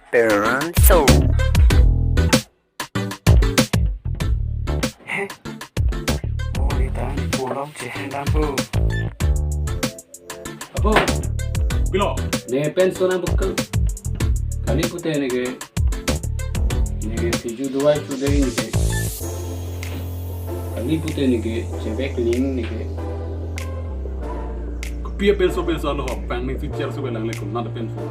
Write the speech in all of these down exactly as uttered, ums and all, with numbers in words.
Peran so. He? Ori ta ni pulang cehen dampo. Apo? Pilo? Ne pen so nang bekel. Kali pute ne ke. Ne ke piju duai today ne ke. Kali pute ne ke, chevek ling ne ke. Kopi a pen so pen so alo ho, pang ne si chair so belang le ko nada pen so.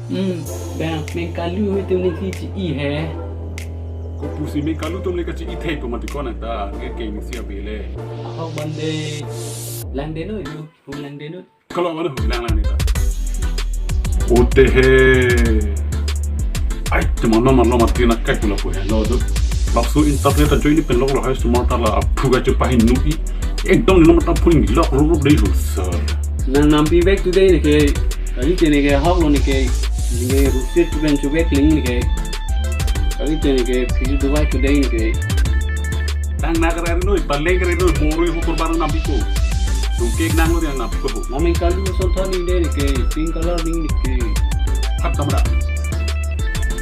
Hmm, bang, meng kalu hui tum ne si chi-i he. Ko pusi meng kalu tum le kachi-i thei po mati ko nang ta, nge ke ne si abele. Ahok bande, lang de no yu, hu lang de no. Kalau mana hu lang lang ne ta. Ote he. Ai, cuma nomor nomor tina kai pula pu he lo do. Lapsu internet ta join ni pen lok lo hai sumar ta la aphu ga chupa hin nu i. Ekdom ni nomor ta phuning lok rup rup dei hu sir. Nang nampi back today ne ke. Kali te ne ke hok lo ne ke. Ne ke rusit pen chubek ling ne ke. Kali te ne ke piju dubai today ne ke. Tang nak rai noi, paleng rai noi, moro ho korban nampi ko. Dungkek nang lo yang nampi ko. Nameng kalu son thon ning de ne ke, pink color ning ne ke. Hat kamra.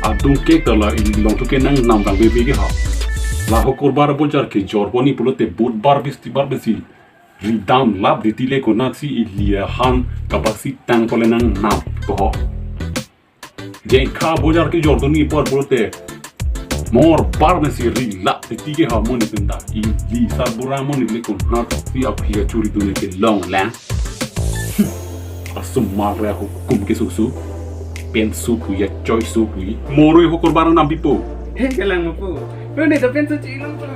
Adungkek ta la in long tu ke nang nam dang bebe ke ha. La ho korbar bojar kejor poni pulote budbar bistibar besi. Ridam lap de tile konat si ili ahan kabak si tang pole nang nam ko ho. Jengkha bojar kejor dun ni por pulote. Mor bar ne si ri lap de tike ha moni tenda. Ili sarbura moni le konat si aphi kachuri dun ke long lang. Asumar re hukum ke susu. Pen supu ya choi supu. Moro ho korban nampi po. He kelang mo po. Lo ne ta pen so chi long po.